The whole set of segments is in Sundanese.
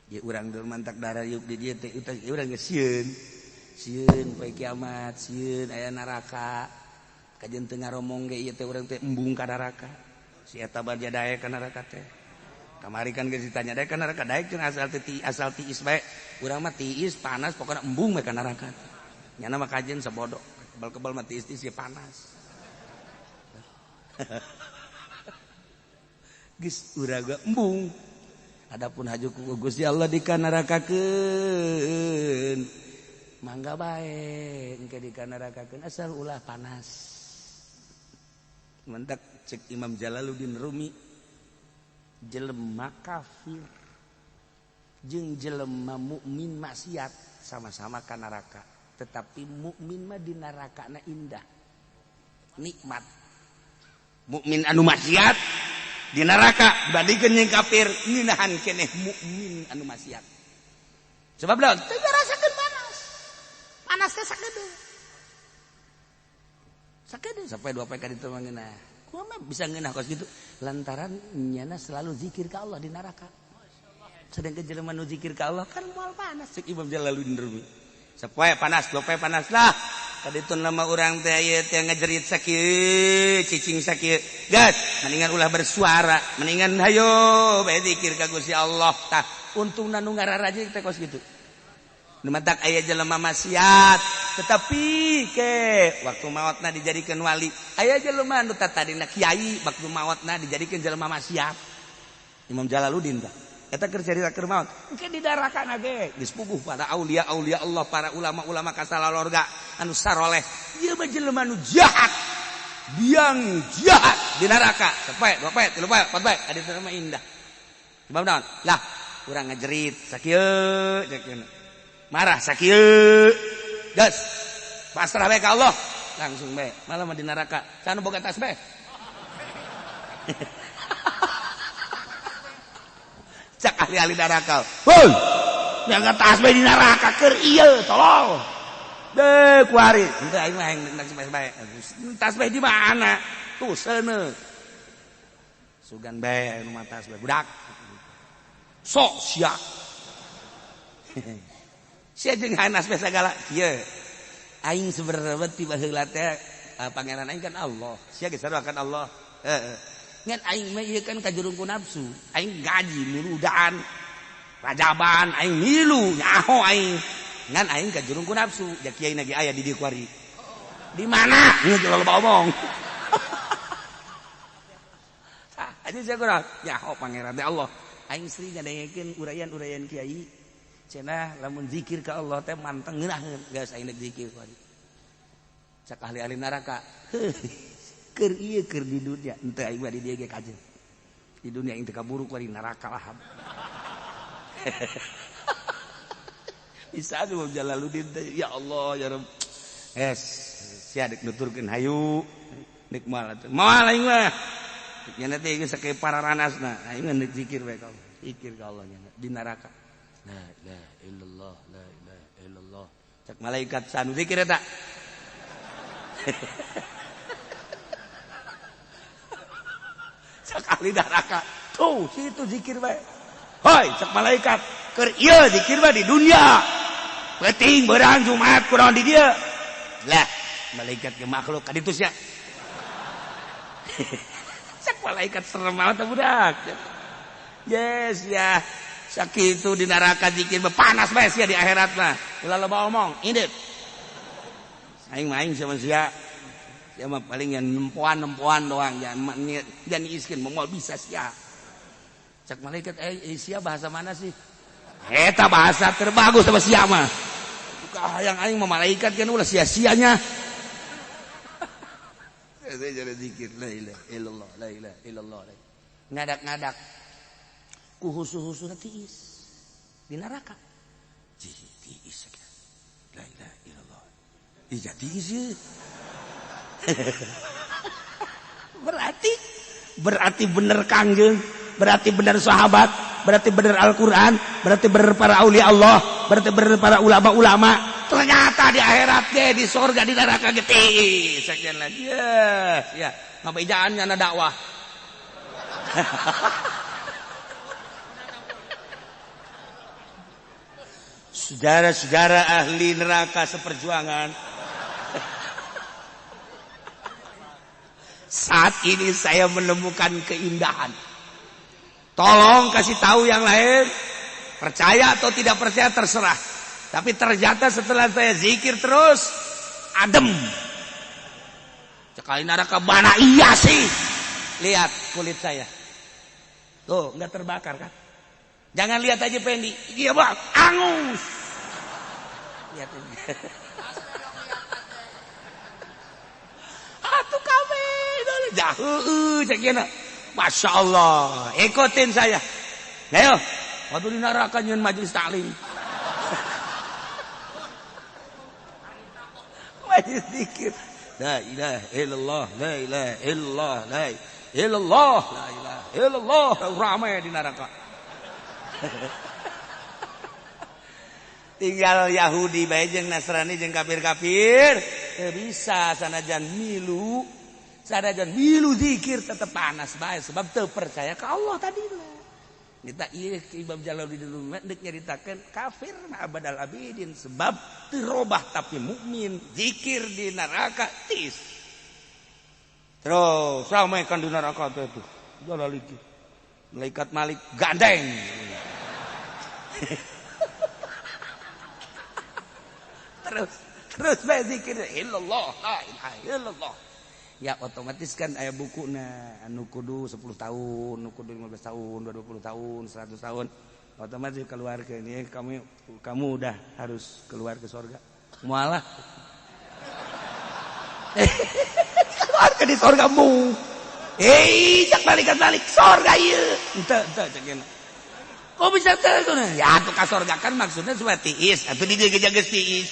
Ye urang dur mantak darah yuk di dieu teh urang geus sieun. Sieun poe kiamat, sieun aya neraka. Kajeun teu ngaromong ge ieu teh urang teh embung ka neraka. Si eta baja daek ka neraka teh. Kamari kan geus ditanya daek ka neraka, daek cenah asal teh asal tiis bae. Urang mah tiis panas pokona embung we ka neraka. Nyana mah kajeun sabodo. Kebal-kebal mah tiis-tiis panas. Geus urang ge embung. Adapun haju ku Gusti Allah dikanarakakeun mangga bae engke dikanarakakeun asal ulah panas. Mentak cek Imam Jalaluddin Rumi jelema kafir jeung jelema mukmin maksiat sama-sama ka neraka, tetapi mukmin mah di nerakana indah nikmat. Mukmin anu maksiat di neraka dibandingkeun jeung kafir ngeunahan keneh mukmin anu maksiat. Sebab naon? Teu ngarasakeun panas. Panas teh sakedeung. Sakedeung sampai dua poe ka ditu mah ngeunah. Kumaha bisa ngeunah kos kitu? Lantaran nyana selalu zikir ka Allah di neraka. Sedangkan jelema nu zikir ka Allah kan moal panas cek Imam Jalaluddin Rumi. Sapoe panas, dua poe panas lah. Kaditu nama urang teh ieu teh ngajerit sakieu, cicing sakieu. Gas, mendingan ulah bersuara, mendingan hayo bae zikir ka Gusti Allah. Tah, untungna nu ngararaji teh kos kitu. Nu matak aya jelema maksiat, tetapi ke waktu maotna dijadikeun wali. Aya jelema nu tadina kiai, waktu maotna dijadikeun jelema maksiat. Imam Jalaluddin tah. Eta keur carita keur maot. Engke didarakana ge geus puguh para aulia-aulia Allah, para ulama-ulama kasalalorga anu saroleh. Ieu mah jelema nu jahat. Biang jahat di neraka. Sapoe, dua poe, tilu poe, empat poe, adi teh mah indah. Sebab naon? Lah, urang ngajerit sakieu ceuk. Marah sakieu. Geus. Pasrah bae ka Allah. Langsung bae. Malah mah di neraka. Sanu boga tasbih. Cak ahli-ahli neraka. Hoi, yang tasbih di neraka keur ieu tolol. Deh kuari. Henteu aing mah hayang tasbih bae. Tasbih di mana? Tuh seuneu. Sugan bae anu mah tasbih budak. Sok sia. Sia jeung hanas tasbih sagala kieu. Aing sebenarnya ti baheula teh pangeran aing kan Allah. Sia geus sarua kan Allah. Heeh. Ngan aing mah ieu kan kajurung ku nafsu. Aing gaji miludan. Rajaban aing milu nyaho aing. Ngan aing kajurung ku nafsu. Ja kiai na ge aya di dieu kuari. Di mana? Ieu loba omong. Tah, aja sia kurang nyaho pangeran teh Allah. Aing sering ngadengekeun uraian-uraian kiai. Cenah lamun zikir ka Allah teh manteng ngeunaheun. Geus aing deuk zikir kuari. Cak ahli-ahli neraka. Keur ieu keur di dunia henteu aing mah di dieu ge kajeun. Di dunia aing teu kaburu ku di neraka lah. Bisa aja Jalaluddin teh ya Allah ya Rabb. Es sia deuk nuturkeun hayu deuk moal atuh. Moal aing mah. Nya teh geus sakieu pararanasna. Aing mah deuk zikir bae ka Allah. Zikir ka Allah nya di neraka. La ilaha illallah, la ilaha illallah. Cak malaikat sanu zikir eta. Cak ahli neraka tuh situ zikir bae. Hoi cak malaikat keur ieu zikir bae di dunia. Penting beurang Jumat kurang di dieu. Lah malaikat ge makhluk ka ditu sia. Cak malaikat serem amat budak. Yes ya. Sakitu di neraka zikir mah panas bae sia di akhirat mah. Ulah loba omong, indit. Aing mah aing sama sia. Ya mah paling yang nempoan-nempoan doang, jangan iskin mau bisa sia. Cak malaikat sia bahasa mana sih? Eta bahasa terbagus sama sia mah. Buka hayang aing mah malaikat kan ulah sia-sianya. Saya jadi zikir la ilaha illallah, la ilaha illallah. Ngadak-ngadak ku husu-husu tiis di neraka. Tiis la ilaha illallah. Ih tiis ye. Berarti bener Kangjeng, berarti bener sahabat, berarti bener Al-Quran, berarti bener para aulia Allah, berarti bener para ulama-ulama. Ternyata di akhirat ge, di sorga, di neraka ge tiis. Sekian lagi. Yes, ya, ngabejaan nyana dakwah. Saudara-saudara ahli neraka seperjuangan. Saat ini saya menemukan keindahan. Tolong kasih tahu yang lain. Percaya atau tidak percaya terserah. Tapi ternyata setelah saya zikir terus adem. Sekali neraka mana iya sih. Lihat kulit saya. Tuh, nggak terbakar kan? Jangan lihat aja Pendi. Iya bang, angus. Lihat ini. Atuh kabeh jauh cek Masya Allah, ikutin saya. Ayo, waktu di neraka nyeun majelis taklim. Majelis zikir. La ilaha illallah, la ilaha illallah, la ilaha illallah, la ilaha illallah. Ramai di neraka. Tinggal Yahudi bae jeung Nasrani jeung kafir-kafir teu bisa sanajan milu. Sanajan milu zikir tetep panas bae sebab teu percaya ka Allah tadi lah. Kita ieu Imam Jalaluddin Rumi deuk nyaritakeun kafir mah abadal abidin sebab teu robah tapi mukmin zikir di neraka tis. Terus ramai kan di neraka teh tuh. Jalaliki. Malaikat Malik gandeng. Terus bae zikir illallah la ilaha illallah. Ya otomatis kan aya bukuna anu kudu 10 tahun, nu kudu 15 tahun, 20 tahun, 100 tahun. Otomatis keluar ke ini kamu udah harus keluar ke surga. Mualah. Keluar ke di surga mu. Cak balik surga ieu. Henteu cak geuna. Kok bisa teu? Ya atuh ka surga kan maksudnya supaya tiis, atuh di dieu ge geus tiis.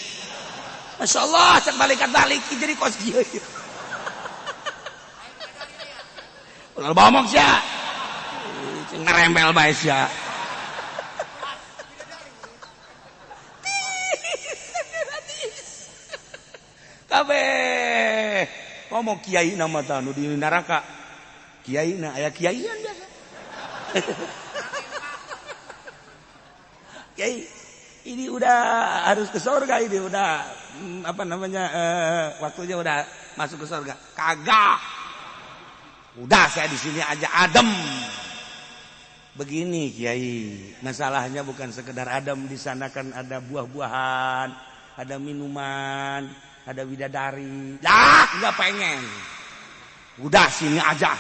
Masyaallah cak balik jadi kos kieu. Ulah bomong sia. Ngerembel bae sia. Kabeh ngomong kiai nama tah nu di neraka. Kiai na aya kiaian biasa. Kiai ini udah harus ke surga ini udah apa namanya waktunya udah masuk ke surga. Kagak. Udah saya di sini aja adem. Begini Kiai, masalahnya bukan sekedar adem, di sana kan ada buah-buahan, ada minuman, ada bidadari. Lah, enggak pengen. Udah sini aja.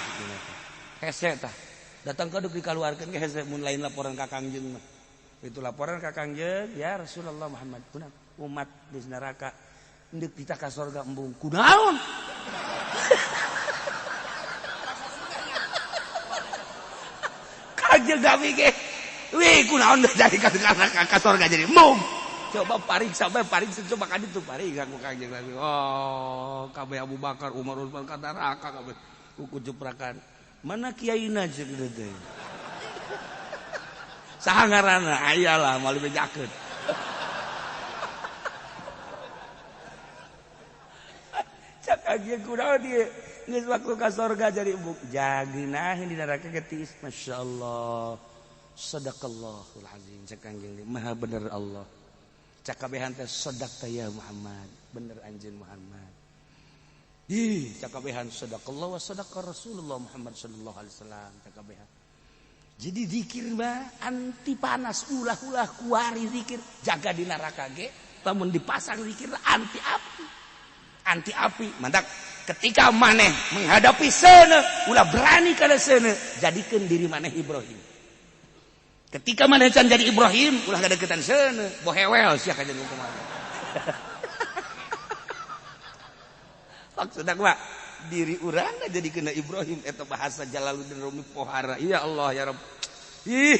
Hese tah. Datang ke duk dikaluarkeun ge hese mun lain laporan ka Kangjeng mah. Itu laporan ka Kangjeng, ya Rasulullah Muhammad, kunaon umat di neraka endek kita ka surga embung. Kunaon? Kanjeng Nabi ge, wih kunaon jadi ka surga jadi embung. Coba pariksa bae pariksa coba ka ditu pariksa ku Kanjeng Nabi. Oh, kabeh Abu Bakar, Umar, Utsman ka neraka kabeh. Ku jeprakan. Mana kiaina jeung teh? Saha ngaranna? Aya lah moal bejakeun. Cak kanjeng kunaon ieu? Geus waktu ka surga jadi embung. Jaginahin di neraka getis. Masyaallah. Sadaqallahul azim. Cak kanjeng maha bener Allah. Cak kabehan teh sadaqta ya Muhammad. Bener anjeun Muhammad. Ih, cak kabehan sadaqallah wa sadaqa Rasulullah Muhammad sallallahu alaihi wasallam. Cak kabehan. Jadi zikir mah anti panas, ulah-ulah kuari zikir, jaga di neraka ge, lamun dipasang zikir anti api. Anti api, mantak ketika maneh menghadapi seuneu, ulah berani kana seuneu, jadikeun diri maneh Ibrahim. Ketika maneh can jadi Ibrahim, ulah kadeukeutan seuneu, bohewel sia kajeun kumaha. Maksudna mah diri urang jadi kena Ibrahim eta bahasa Jalaluddin Rumi pohara. Ya Allah ya Rabb. Ih.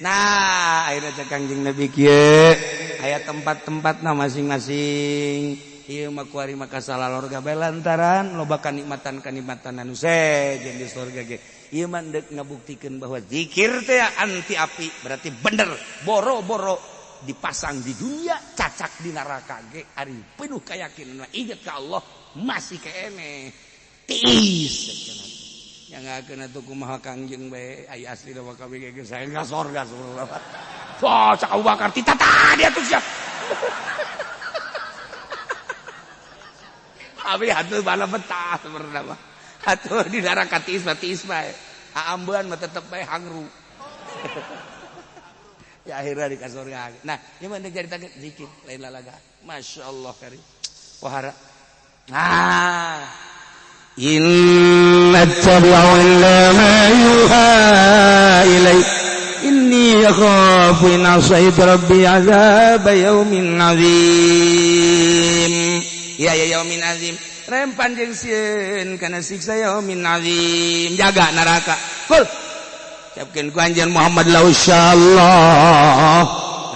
Nah, akhirnya cek Kangjeng Nabi kieu aya tempat-tempatna masing-masing. Ieu mah kuari maka salalorga bae lantaran loba kanikmatan-kanikmatan anu sejen di surga ge. Ieu mah deuk ngabuktikeun bahwa zikir teh anti api, berarti bener boro-boro dipasang di dunia cacak di neraka ge ari penuh keyakinan inget ka Allah masih kene tiis yang ngakeun atuh kumaha Kangjeng bae ai asli mah kabeh ge saya ka surga sebenarnya. Wah, cak Abu Bakar titata dia tuh siap. Abi atuh bala betah sebenarnya mah. Atuh di neraka tiis mah tiis bae. Aambean mah tetep bae hangru. Ya akhirnya di kasurga. Nah, ieu mah caritakeun zikir lain lalaga. Masya Allah kari. Wahara. Nah, inna tabi'u illa ma yuha ilai. Inni akhafu in asaitu rabbi azab yaumin azim. Ya ya yaumin azim. Rempan jeung sieun kana siksa yaumin azim. Jaga neraka. Kul. Siapkeun ku anjeun Muhammad la insyaallah.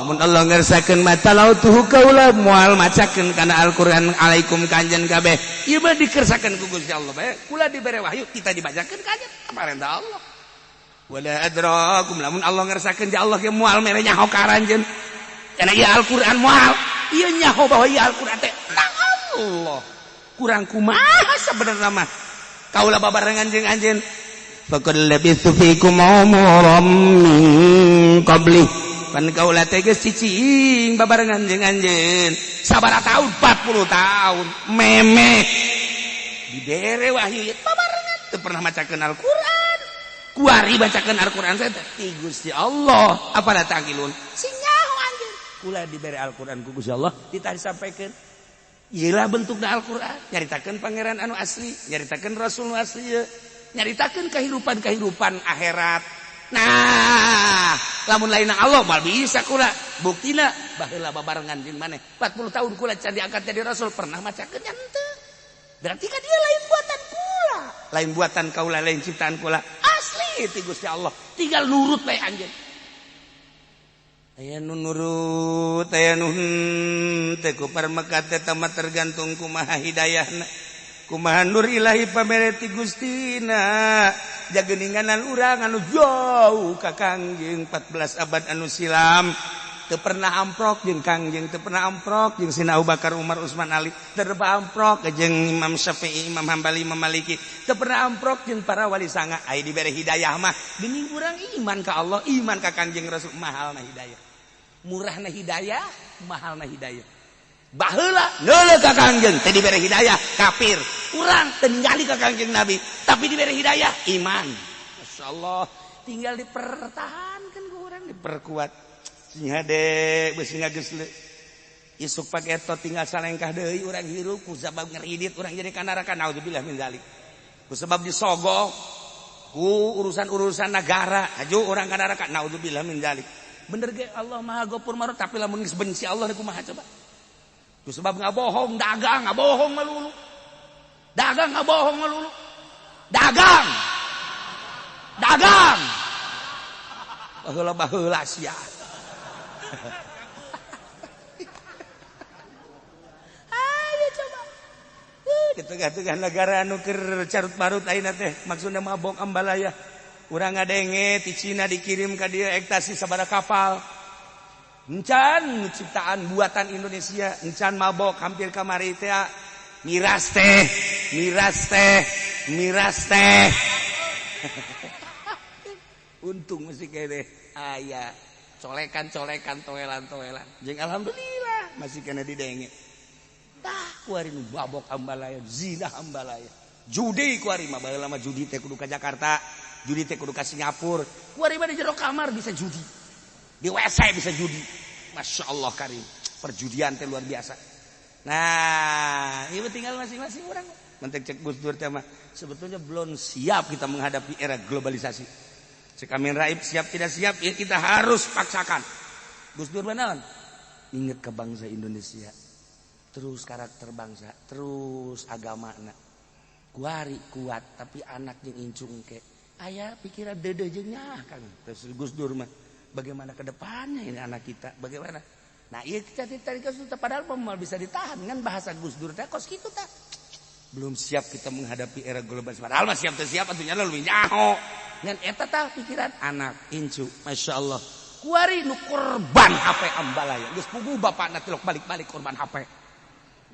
Namun Allah ngersakeun mata lautuhu kaula moal macakeun kana Al-Qur'an alaikum ka anjeun kabeh. Ieu mah dikersakeun ku Gusti Allah bae. Kula dibere wahyu kita dibacakeun ka anjeun parentah Allah. Wala adrakum lamun Allah ngersakeun ja Allah ge moal mere nyaho ka aranjeun. Kana ieu Al-Qur'an moal. Ieu nyaho bahwa ieu Al-Qur'an teh nang Allah. Kurang kumaha sabenerna mah. Kaula babarengan jeung anjeun. Faqad labithu fikum umuran min qabli. Pan kaula teh geus cicing babarengan jeung anjeun. Sabaraha tahun? 40 tahun. Memeh dibere wahyu babarengan teu pernah macakeun Al-Qur'an. Kuari bacakeun Al-Qur'an teh ti Gusti Allah. Apala taqilun? Sing nyaho anjeun. Kula dibere Al-Qur'an ku Gusti Allah ditah disampaikeun. Ieulah bentukna Al-Qur'an, nyaritakeun pangeran anu asli, nyaritakeun rasul nu asli ieu. Nyaritakeun kehidupan-kehidupan akhirat. Nah, lamun lain Allah mal bisa kula. Buktina baheula babarengan jeung maneh. 40 tahun kula can diangkat jadi rasul pernah macakeun nya henteu. Berarti kan dia lain buatan kula. Lain buatan kaula, lain ciptaan kula. Asli ti Gusti Allah. Tinggal nurut bae anjeun. Aya nu nurut, aya nu henteu ku parmeka teh mah tergantung kumaha hidayahna. Kumaha nur ilahi pamere ti Gustina. Jageninganan urang anu jauh ka Kangjeng 14 abad anu silam. Teu pernah amprok jeung Kangjeng, teu pernah amprok jeung Sina Abu Bakar, Umar, Utsman, Ali, teu pernah amprok jeung Imam Syafi'i, Imam Hambali, Imam Maliki, teu pernah amprok jeung para wali sanga. Aya dibere hidayah mah geuning urang iman ka Allah, iman ka Kangjeng Rasul, mahalna hidayah. Murahna hidayah, mahalna hidayah. Baheula neuleuh ka Kangjeng teh dibere hidayah kafir. Urang teu ningali ka Kangjeng Nabi, tapi dibere hidayah iman. Masyaallah, tinggal dipertahankan ku urang, diperkuat. Sing hade beusi ngageus isuk paketo tinggal salengkah deui urang hirup ku sabab ngeridit urang jadi ka neraka, naudzubillah min zalik. Ku sebab disogok ku urusan-urusan negara haju urang ka neraka, naudzubillah min zalik. Bener ge Allah Maha Ghafur Marhum, tapi lamun geus benci Allah kumaha coba? Ku sebab ngabohong, dagang ngabohong melulu. Dagang ngabohong melulu. Dagang. Dagang. Baheula-baheula sia. Ayo coba. Di tengah-tengah negara anu keur carut marut ayeuna teh maksudna mabok ambalaya. Urang ngadenge ti Cina dikirim ka dieu ekstasi sabaraha kapal. Encan ciptaan buatan Indonesia, encan mabok hampir kamari teh miras teh, miras teh, miras teh. Untung masih kene aya colekan-colekan toelan-toelan. Jeung alhamdulillah masih kena didenge. Tah kuari nu mabok ambalaya, zina ambalaya. Judi kuari mah baheula mah judi teh kudu ka Jakarta, judi teh kudu ka Singapura. Kuari mah di jero kamar bisa judi. Di WC bisa judi. Masya Allah karim. Perjudian teh luar biasa. Nah, ieu tinggal masing-masing orang. Mentek cek Gus Dur teh mah sebetulnya belum siap kita menghadapi era globalisasi. Cek Amin Raib siap tidak siap ya kita harus paksakan. Gus Dur benar. Ingat ke bangsa Indonesia. Terus karakter bangsa, terus agama na. Kuari kuat tapi anak jeung incung ke. Aya pikiran deudeuh jeung nyaah kan. Terus Gus Dur mah bagaimana ke depannya ini anak kita, bagaimana? Nah, iya kita ditarik ke situ padahal mal bisa ditahan kan bahasa Gus Dur teh kos kitu teh. Belum siap kita menghadapi era globalisasi. Padahal mah siap teh siap atuh nya leuwih nyaho. Ngan eta tah pikiran anak incu, Masya Allah. Kuari nu korban HP ambalaya. Geus puguh bapakna tilok balik-balik korban HP.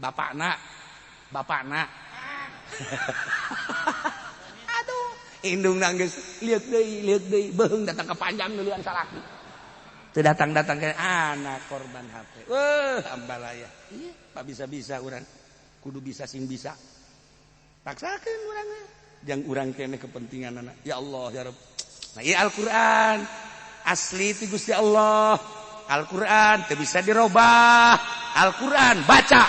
Bapakna, bapakna. Aduh, indung nangis, lihat deui, beuheung datang ke panjang duluan salaki. Teu datang-datang ke anak korban HP. Wah, ambalaya. Iya, pak bisa-bisa urang. Kudu bisa sing bisa. Paksakeun urang mah. Jang urang keneh kepentingan anak. Ya Allah ya Rabb. Nah, ieu Al-Qur'an. Asli ti Gusti Allah. Al-Qur'an teu bisa dirobah. Al-Qur'an baca.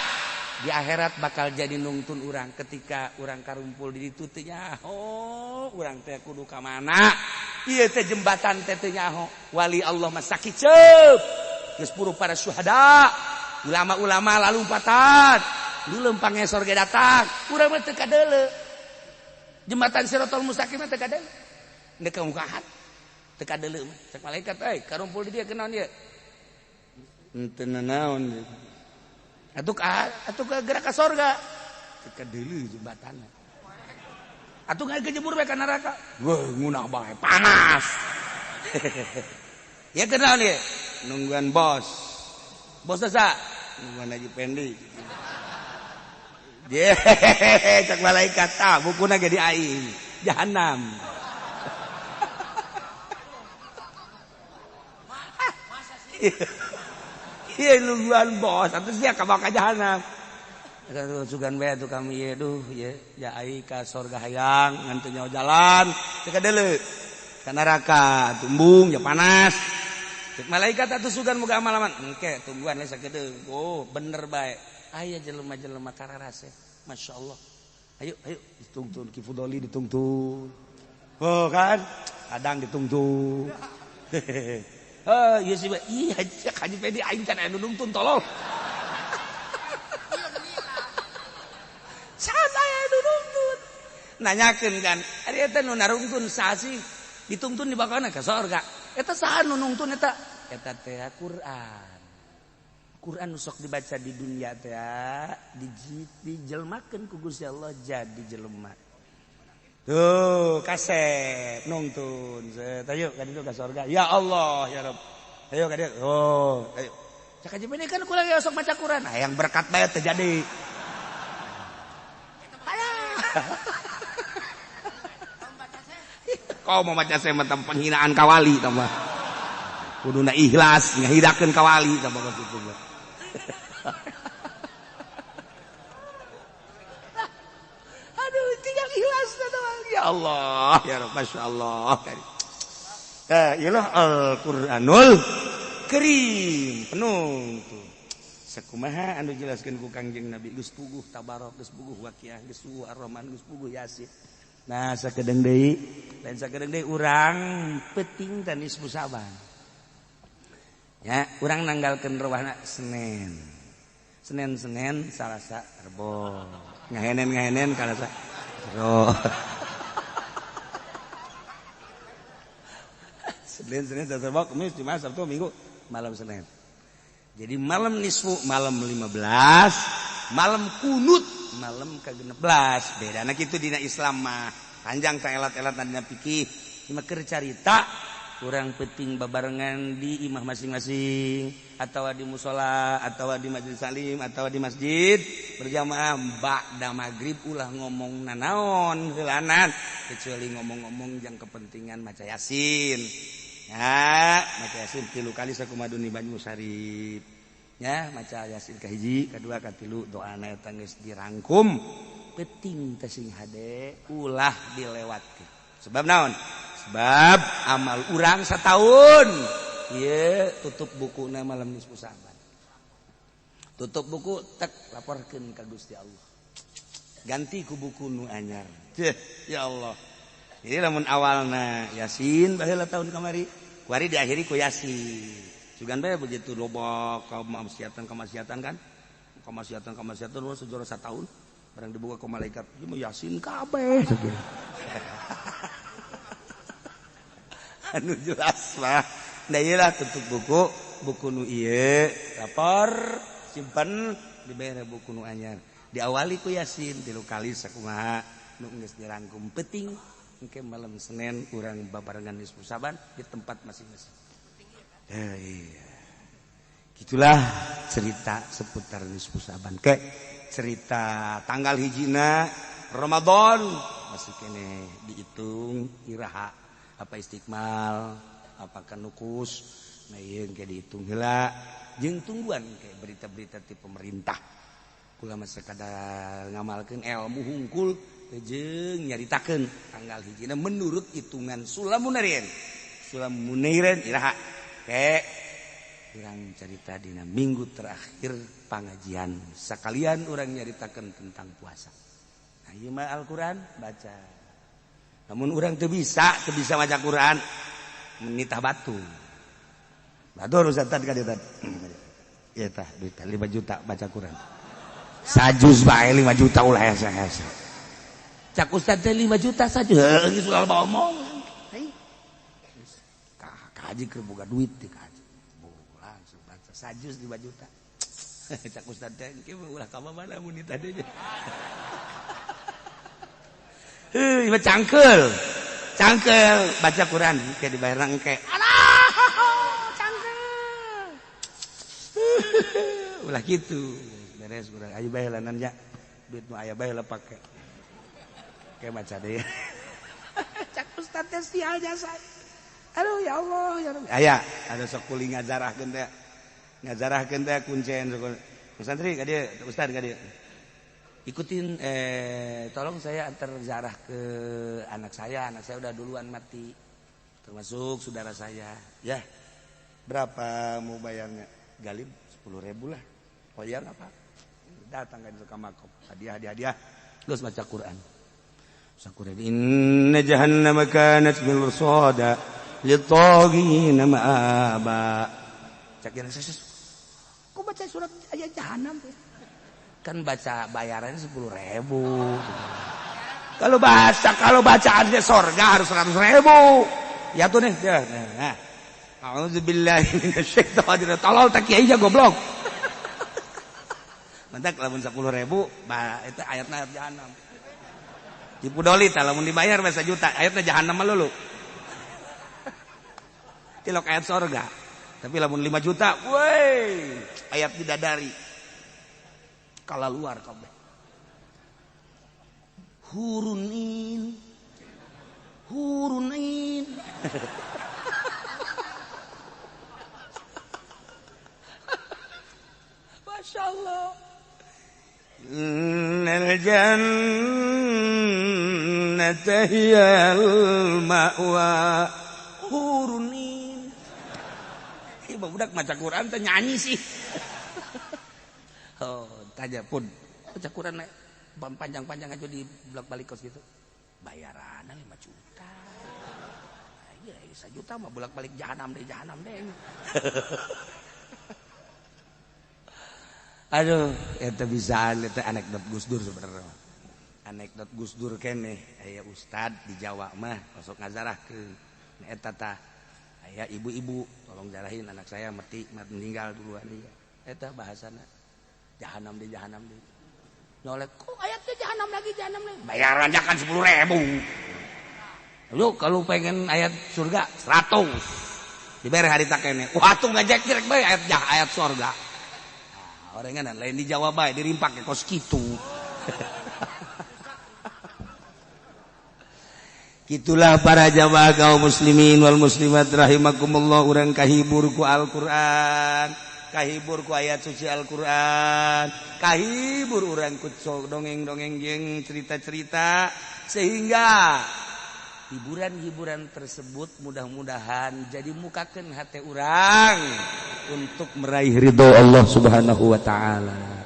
Di akhirat bakal jadi nungtun urang ketika urang karumpul di ditu teh nyaho urang teh kudu ka mana ieu teh jembatan teh teu nyaho wali Allah mah sakiceup geus puru para syuhada ulama-ulama lalumpatan leuleum pangesor ge datang urang mah teu kadeuleu jembatan Siratal Mustaqim mah teu kadeuleu deuk ka mukahan teu kadeuleu mah cek malaikat euy karumpul di dieu kunaon ieu henteu nanaon atuh atuh gerak ka sorga teu kadeuleu jembatanna atuh ngajebur bae ka neraka wah ngunah bae panas ya kunaon ieu nungguan bos bos sa nungguan Haji Pendi ye cek malaikat tah bukuna ge di aing jahanam. Iya nungguan bos atuh sia ka baka jahanam. Atuh sugan bae atuh kami ieu duh ieu ya ai ka sorga hayang ngan teu nyaho jalan teu kadeuleu ka neraka tumbung ya panas. Cek malaikat atuh sugan moga amalaman engke tungguan we sakedeung. Oh bener bae aya jelema-jelema kararase masyaallah. Ayo ayo ditungtun Ki Fudoli ditungtun. Oh kan kadang ditungtun. Oh, iya sih, iya, Haji Pedi aing can aya nu nungtun tolol. Can aya nu nungtun. Nanyakeun kan, ari eta nu narungtun saha sih? Ditungtun dibakana ka sorga. Eta saha nu nungtun eta? Eta teh Quran. Quran nu sok dibaca di dunia teh dijelmakeun ku Gusti Allah jadi jelema. Tuh kaset nungtun set ayo ka ditu ka sorga ya Allah ya Rabb ayo ka dieu oh ayo cak Haji Pedi kan kula ge sok maca Quran nah yang berkat bae teu jadi kau mau maca saya mah penghinaan ka wali tambah kuduna ikhlas ngahidakeun ka wali tambah kitu mah. Aduh tinggal ikhlas doang ya Allah ya Rabb masyaallah. Iyalah Al-Qur'anul Karim penuh tuh. Sakumaha anu jelaskeun ku Kangjeng Nabi geus puguh Tabarok geus puguh Waqiah geus puguh Ar-Rahman geus puguh Yasin. Nah sakedeung deui lain sakedeung deui urang peuting teh nisfu Sa'ban. Ya, urang nanggalkeun rewahna Senin. Senin Senin Salasa Rebo. Ngahenen-ngahenen Kalasa Rebo. Senin Senin Selasa Rebo Kamis Jumat Sabtu Minggu malam Senin. Jadi malam nisfu malam 15, malam kunut malam ke-16. Bedana kitu dina Islam mah. Panjang ta elat-elat dina fikih. Ieu mah keur carita urang peuting babarengan di imah masing-masing atawa di musala atawa di majelis salim atawa di masjid berjamaah ba'da magrib ulah ngomong nanaon heulanan kecuali ngomong-ngomong jang kepentingan maca Yasin. Ya, maca Yasin 3 kali sakumaduni banyu sarip. Ya, maca Yasin kahiji, kadua, katilu doana eta geus dirangkum. Peuting teh sing hade ulah dilewatkeun. Sebab naon? Sebab amal urang setahun. Ieu tutup bukuna malam nisfu Sa'ban. Tutup buku tek laporkeun ka Gusti Allah. Ganti ku buku nu anyar. Ceuh, ya Allah. Jadi lamun awalna Yasin baheula tahun kamari, kuari diakhiri ku Yasin. Sugan bae begitu loba kemaksiatan-kemaksiatan kan? Kemaksiatan-kemaksiatan sejarah satahun barang dibuka ku malaikat, ieu mah Yasin kabeh. Anu jelas mah. Nah ieu lah tutup buku, buku nu ieu lapor simpen dibere buku nu anyar. Diawali ku Yasin 3 kali sakumaha nu geus dirangkum peuting. Engke malam Senin urang babarengan nisfu Sa'ban di tempat masing-masing. Iya. Gitulah cerita seputar nisfu Sa'ban. Ke cerita tanggal hijina Ramadan masih kene dihitung iraha apa istiqmal, apakah nukus. Nah, ieu engke dihitung heula jeung tungguan kayak berita-berita ti pemerintah. Kula mah sekadar ngamalkeun ilmu hungkul jeung nyaritakeun tanggal hijina menurut hitungan Sulamunarian. Sulamunairen iraha ke urang cerita dina minggu terakhir pengajian sekalian urang nyaritakeun tentang puasa. Nah, ieu mah Al-Qur'an baca. Namun urang teu bisa maca Quran, menitah batu. Batur Ustaz tadi ka dieu tadi. Ya tah duit 5 juta baca Quran. Sajuz bae 5 juta, ulah hese-hese. Cak Ustaz teh 5 juta saja. Heuh, geus ulah omong. Hei. Ka haji keur boga duit di ka haji. Langsung baca sajuz 5 juta. Cak Ustaz teh engke ulah ka mana mun tadi. Heuh, cangkel. Cangkel baca Quran kayak dibayar engke. Alah, cangkel. Ulah gitu. Beres urang ayo bae lah nya. Duit nu aya bae lah pake. Kayak baca deh. Cak Ustaz teh sial jasa. Aduh, ya Allah, ya Rabbi. Aya, ada sok kuli ngajarahkeun teh. Ngajarahkeun teh kuncen sok. Santri ka dieu, Ustaz ka dieu. Ikutin, tolong saya antar zarah ke anak saya udah duluan mati. Termasuk saudara saya. Ya. Berapa mau bayarnya? Galib 10 ribu lah. Oh ya, apa? Datang kan ke makom. Hadiah, hadiah, hadiah. Terus baca Quran. Baca Quran. إن جهنم كانت مرصادا للطاغين مآبا. Cak yang saya, kok baca surat ayat jahanam? Kan baca bayarannya 10 ribu. Kalau bacaannya sorga harus 100 ribu. Ya tuh nih. Ya, nah. أعوذ بالله من الشيطان. Tolol tak kiai goblok. Mantak lamun 10 ribu, bah, itu ayatna ayat jahanam. Tipu doli tah lamun dibayar bisa juta, ayatna jahanam mah lulu. Tilok ayat sorga. Tapi lamun 5 juta, woi, ayat bidadari. Kala luar kabeh. Hurunin. Hurunin. Masya Allah. إن الجنة هي المأوى hurunin. Ih, budak maca Quran teh nyanyi sih. Oh, tanya pun baca Quran panjang-panjang aja di bolak-balik kos gitu. Bayaran 5 juta. Iya, 1 juta mah bolak-balik jahanam deh, jahanam deh. Aduh, itu bisa itu anekdot Gus Dur sebenarnya. Anekdot Gus Dur kene, aya ustad di Jawa mah masuk ngazarah ke eta tah. Aya ibu-ibu, tolong jarahin anak saya mati, mati meninggal duluan, iya. Eta bahasana jahanam deh, jahanam deh. Nyolek, kok ayatnya jahanam lagi, jahanam lagi. Bayarannya kan 10 ribu. Lu kalau pengen ayat surga 100. Dibayar hari tak kene. Wah, tuh ngajak direk bae ayat jah, ayat surga. Nah, orang lain di Jawa bae dirimpak ke kos kitu. Itulah para jamaah kaum muslimin wal muslimat rahimakumullah, urang kahibur ku Al-Qur'an, kahibur ku ayat suci Al-Qur'an, kahibur urang ku dongeng-dongeng jeung cerita-cerita, sehingga hiburan-hiburan tersebut mudah-mudahan jadi mukakeun hati urang untuk meraih ridho Allah Subhanahu wa taala.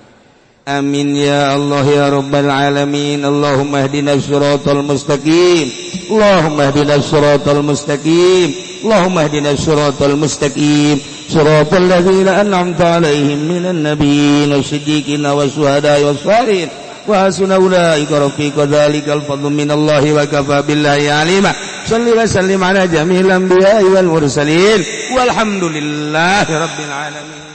Amin ya Allah ya Rabbal alamin. اللهم اهدنا الصراط المستقيم. اللهم اهدنا الصراط المستقيم. اللهم اهدنا الصراط المستقيم. صراط الذين أنعمت عليهم من النبيين والصديقين والشهداء والصالحين. وحسن أولئك رفيقا. ذلك الفضل من الله وكفى بالله عليما. صل وسلم على جميع الأنبياء والمرسلين والحمد لله رب العالمين.